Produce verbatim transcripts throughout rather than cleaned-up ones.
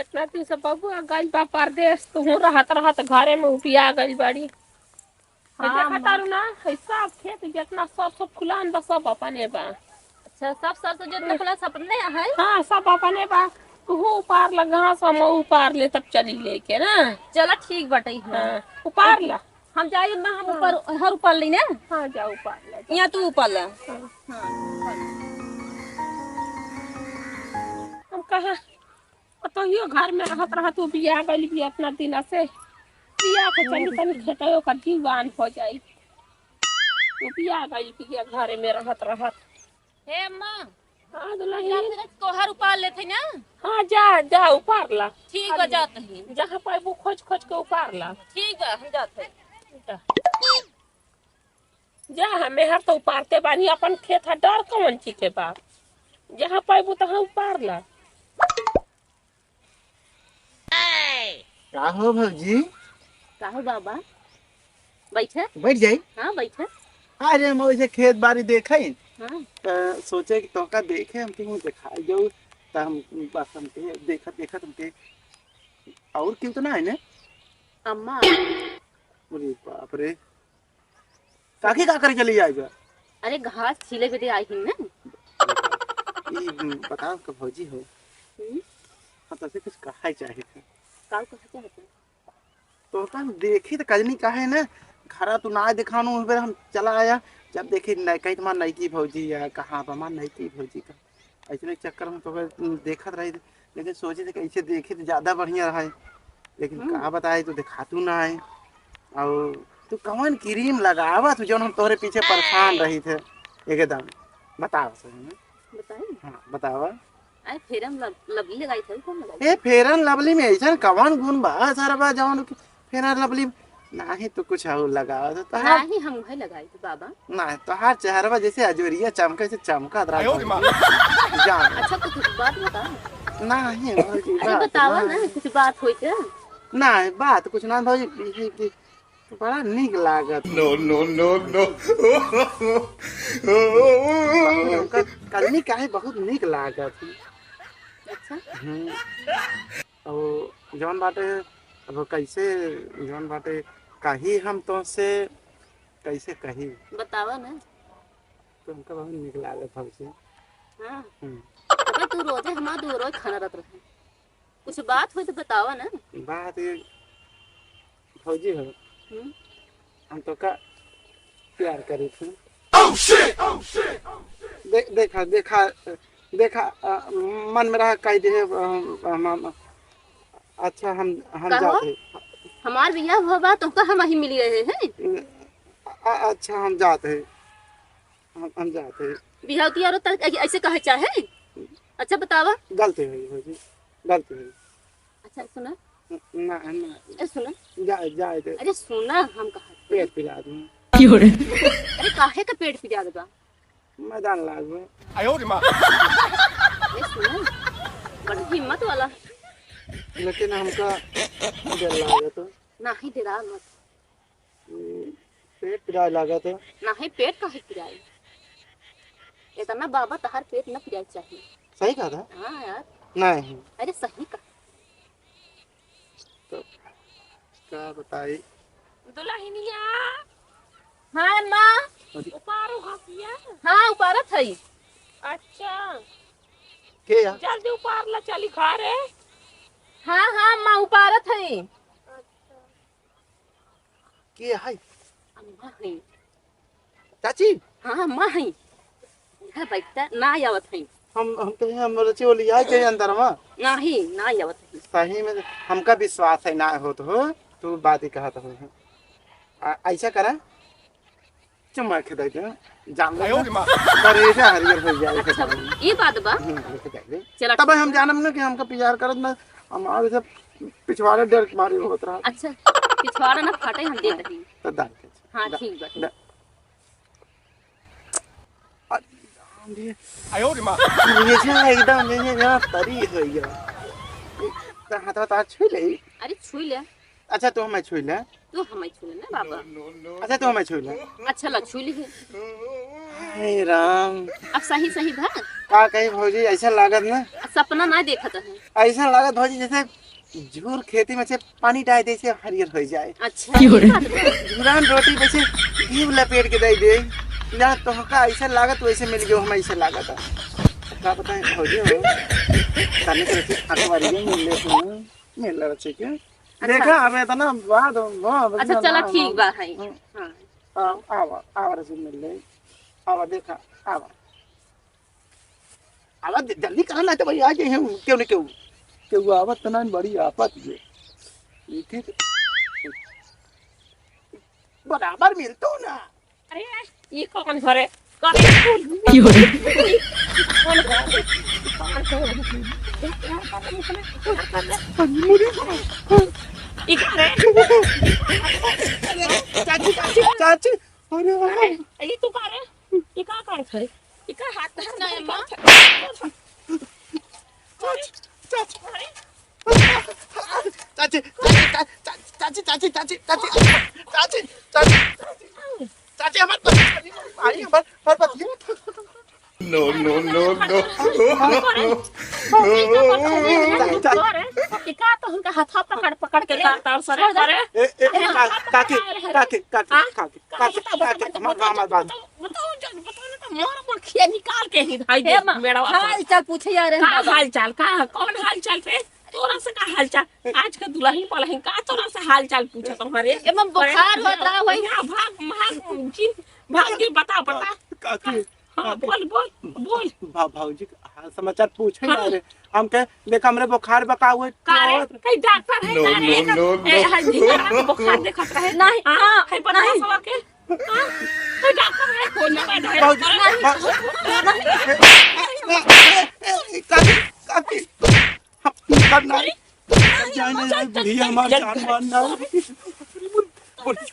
इतना दिन से बबुआ गइल बा परदेस, तुहूँ रहत रहत घरे में उबिया गइल बाड़ी। हाँ, देखा तारू ना, है सब खेत जितना सरसों फुलान बा, सब अपने बा। अच्छा, सब सरसों जितना फुलान सब अपने है? हाँ, सब अपने बा। तुहूँ उपार ला घास, हम उपार ले, तब चली लेके ना। चला, ठीक बाटे, हाँ। हाँ, उपार ला। हम जाई, अम्मा, हम हाँ। ऊपर, हर ऊपर ली ना। हाँ, जा ऊपर ला, जा। यहाँ तू ऊपर ला। हाँ। हाँ, ऊपर ला। हम कहा, पतोहियो घर में रहत रहत उबिया गइल बिया इतना दिन से। बिया के चली तनी खेतवे ओकर जीवान हो जाई। उबिया गइल बिया घरे में रहत रहत। हे अम्मा, हाँ, दुल्हन। जा फिर तोहर उपार लेत है ना? हाँ, जा, जा, उपार ला। ठीक बा, जात है। जहाँ पाइबू खोज खोज के उपार ला। ठीक बा, हम जात है। जा। जा, हमें हर तो उपारते बानी, अपन खेत है, डर कौन चीज के बा? जहाँ पाइबू तहाँ उपार ला। का हो भौजी? का हो बाबा? बैठे। बैठ जाई? हाँ, बैठे। अरे, हम वैसे खेत बाड़ी देखे, हाँ। त सोचे कि तोहका देखे, हम कहूँ देखा जाऊ, त हम बस हमके देखत देखत हमके और केहू तो ना है ने? अम्मा। अरे बाप रे, काकी का करे चली आएगा? अरे, घास छीले बदे आई ही ना। ई बताओ का भौजी हो? हम्म? हाँ, तो ऐसे कुछ कहा चाहे था। का कहा चाहते? तो हम देखी तो कजनी काहे ना, घरा तू ना दिखानू, उस बेर हम चला आया, जब देखी न-, कही तुम्हार नई की भौजी है, कहाँ पर हमार नई की भौजी का, ऐसे एक चक्कर में तो देखत रही, लेकिन सोचे थे कैसे देखी तो ज्यादा बढ़िया रहा, लेकिन हम्म। का बताए, तू दिखातू ना है। और तू कौन क्रीम लगावा तू, जौन हम तोहरे पीछे परेशान रही थे एकदम? बतावा सही में। बताई? हाँ, बतावा। अरे, फेरन लब-, लवली लगाई थे, कौन लगाई? ए, फेरन लवली में ऐसन कौन गुण बा, सरवा, जौन कि फेरन लवली में? नाही, तो कुछ और लगावा तो तोहार। नाही, हम उहे लगाई थे, बाबा। नाही, तोहार चेहरवा जैसे अजोरिया चमके, से चमकत रहा। आयो रे माँ। जान। अच्छा, तो कुछ बात बता। नाही, भौजी, अरे, बात बतावा ना। ना, कुछ बात होई के। नाही, बात कुछ ना, भौजी, ये कि बड़ा नीक लागत। No, no, no, no। उनका कजनी काहे बहुत नीक लागत। अच्छा। हम्म। और जौन बाटे, अब कैसे, जौन बाटे, कही हम तोसे, कैसे कही? बतावा ना। तो हमका बहुत नीक लागत हमसे। हाँ। हम्म। अबे तू रोजे हमार दुआरे खड़ा रहत रहे। कुछ बात होई तो बतावा ना। बात ये भौजी हो, हम्म? हम तोका प्यार करी थी। दे-, देखा, देखा, देखा, अ, मन में रहा कह दे, अ, अ, हम, अच्छा, हम, हम कहो? जाते हैं। हमार बियाह हुआ बा, तोका हम अही मिली रहे हैं। अ, अ, अच्छा, हम जाते हैं। हम, हम जाते हैं। बिहाव की औरत तरह ऐ-, ऐसे कहे चाहे? अच्छा बतावा। गलती हुई भौजी, गलती हुई। अच्छा सुना। ना, ना। ए सुना। जा, जाए दे। अरे सुना, हम कहा थे। पेट पिला दूँ। क्यों रे? अरे काहे का पेट पिला देबा? मैदान लाग में। आयो रे माँ। ए सुना, बड़ी हिम्मत वाला। लेकिन हमका डर लागे तो। नाही, डेरा मत। हम्म, पेट पिराए लागत है। नाही, पेट काहे पिराई? इतना बाबा तहार पेट न पिराए चाहिए। सही कहा था? हाँ यार। नहीं। अरे सही कहा। तो का बताई? दुल्हनिया। हाँ माँ। अरे। उपारो घसिया। हाँ, उपारत है। अच्छा। के या? जल्दी उपार ला, चली घरे। हाँ, हाँ माँ, उपारत है। अच्छा। के है? अम्मा है। चाची? हाँ, अम्मा है। हाँ, बैठा, ना आवत है। हम, हम तो यहाँ मरची वाली आ गए अंदर में। नहीं, ना आवत है। सही में हमका विश्वास है ना होत हो, तू बात ही कहत हो। आ, ऐसा करा, चुम्मा के दे दे, जान ले। आयो रे माँ। करेजा हरियर हो जाए के अच्छा, पानी। ये बात बा। हम्म, लेके जाए दे। चला तब ठीक हम बा। जानम ना कि हमका प्यार करत ना, हमारे सब पिछवाड़े डर के मारे होत रहा। अच्छा, पिछवाड़ा ना फाटे, हम देत रही। तो डाल के। हाँ, दा-, ठीक बा, ठीक। दा-, अरे राम रे। आयो रे माँ। ये जो है एकदम, ये, ये यहाँ तरी हो गया। तो हाथ, हाथ छू ले। अरे छू ले। अच्छा, तू हमें छू ले। तू हमें छू ले ना बाबा। अच्छा, तू हमें छू ले। अच्छा ला, छू ली है। हाय राम। अब सही, सही भा। का कही भौजी, ऐसा लागत ना, सपना ना देखत है। ऐसा लागत भौजी, जैसे झूर खेती में से पानी डाल दे से हरियर हो जाए। अच्छा, क्यों रे? ये बात बा। झूरान रोटी पे से घी लपेट के दे दे। ना तोहका ऐसा लागत, वैसे मिल गयो, हम ऐसे लागत है। का बताएं भौजी हो, तनी से अच्छी अखबारी मिल ले तू, मिल ले बच्चे के। अच्छा। देखा, अब इतना बाद, वाह, अच्छा, इतना चला, ना, ठीक बा, है। हम्म। हाँ। आवा, आवा, आवा, रसूल मिल ले। आवा, देखा, आवा। आवा, ज-, जल्दी करा, ना तो भाई आ जाए हैं, क्यों नहीं क्यों? क्यों आवत तो ना, बड़ी आफत ये। एक ही तो बराबर मिलतो ना। अरे, ये कौन घर है? कौन है? क्यों रे? कौन घर है? कौन घर है? ये घर है? चाची, चाची, चाची। अरे, अरे, ये तू कहाँ रे? ये का करत है? ये का हाथ धर कुछ नहीं, माँ। चाची, चाची। अरे। चाची, चाची, चाची, चाची, चाची, चाची, चाची, चाची, चाची, चाची, चाची, हमार पति, भाई, हमार, हमार पति। No, no, no, no। अरे, ई का तो उनका हाथा पकड़, पकड़ के करता और सरे करे। ए, ए, ए, का-, काकी, काकी, काकी, हाँ? काकी, काकी, काकी, हमार, हमार बात। बताओ, बताओ, जन, बताओ ना तो मोर बखिया निकाल के ही भाई दे, माँ, मेड़वा पर। हाल चाल पूछे आ रहे हैं का बाबा। हाल चाल, का, कौन हाल चाल रे? तोरा से का हाल चाल? आज के दुल्हन पलहन का तोरा से हाल चाल पूछत हमारे? ए, माँ, बुखार होता है, वही। यहाँ भाग, भाग, जी, भाग के बता, बता। काकी, हाँ, काकी। बोल, बोल, बोल। भा-, भौजी के हाल समाचार पूछे हाँ। ना रे। हम कहे, "देख, हमरे बुखार बा, का हुए?" का रे? का हुए? कहीं डॉक्टर है? No, का रे? No, no, ए, no। है, ढीला बुखार देखत रहे। नहीं, हाँ, हाँ, है, नहीं। बता सवा के? हाँ? है, डॉक्टर है, कोई ना बैठा है। भौजी, डॉक्टर है। भौ-, नहीं। ए, ए, ए, ए, काकी, काकी। हम, हम नहीं। जाए नहीं, नहीं, बुढ़िया हमार जान मारना।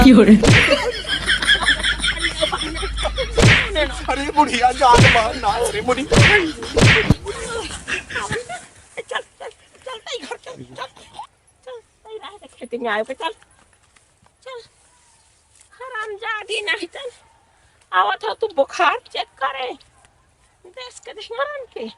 क्यों रे? अरे बुढ़िया जान मारना, अरे बुढ़िया। चल, चल, चल, तई घर चल, चल, चल, तई रहे दे खेती में आए पे, चल, चल, हरामजादी नहीं, चल, आवत हो तू बुखार चेक करे, देश के दुश्मनन के।